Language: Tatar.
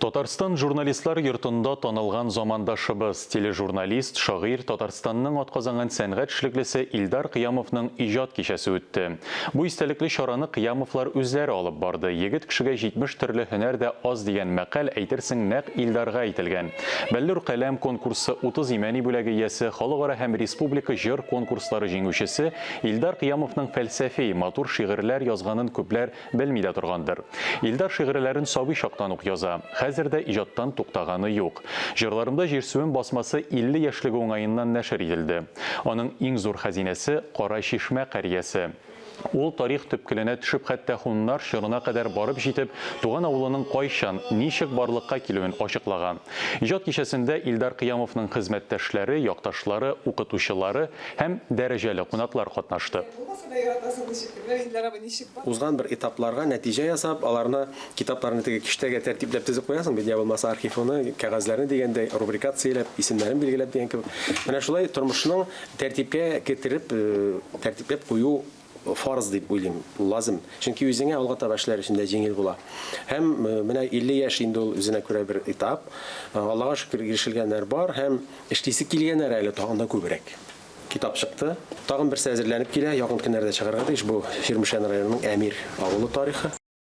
Татарстан Журналистлар йортында танылган замандашыбыз, тележурналист, шагыйрь, Татарстанның атказанган сәнгать эшлеклесе Илдар Кыямовның иҗат кичәсе үтте. Бу истәлекле чараны Кыямовлар үзләре алып барды. Егет кешегә 70 төрле һөнәр дә аз дигән мәкаль, әйтерсең, нәкъ Илдарга әйтелгән. Бәллүр каләм конкурсы 30 Имәни бүләге иясе, халыкара һәм республика җыр конкурслары җиңүчесе Илдар Кыямовның фәлсәфи, матур шигырьләр язганын күпләр Белми дә торгандыр. Илдар шигырьләрен сабый чактан ук яза. Хәзер дә иҗаттан туктаганы юк. Җырларымда җирсүем басмасы 50 яшьлеге уңаеннан нәшер ителде. Аның иң зур хәзинәсе, Кара Чишмә карьясе. Ул тарих төпкеленә төшеп хәтта һуннар чорына кадәр барып җитеп, туган авылының кайчан, ничек барлыкка килүен ачыклаган. Иҗат кичәсендә Илдар Кыямовның хезмәттәшләре, якташлары, укытучылары һәм дәрәҗәле кунаклар катнашты. Узган бер этапларга нәтиҗә ясап, аларны, китапларны теге киштәгә тәртипләп тезеп куясың бит, я булмаса архивыңны, кәгазьләрне дигәндәй, рубрикацияләп, исемнәрен билгеләп дигән кебек. Менә шулай тормышның тәртипкә китереп, тәртипләп кую фарыз дип уйлыйм, лазым. Чөнки үзеңә алга таба эшләр өчен дә җиңел була. Һәм менә 50 яшь инде ул үзенә күрә бер этап. Аллага шөкер, ирешелгәннәр бар һәм эшлисе килгәннәр әле тагын да күбрәк. Китап чыкты. Тагын берсе әзерләнеп килә, якын көннәрдә чыгарга тиеш. Бу Чирмешән районының Әмир авылы тарихы.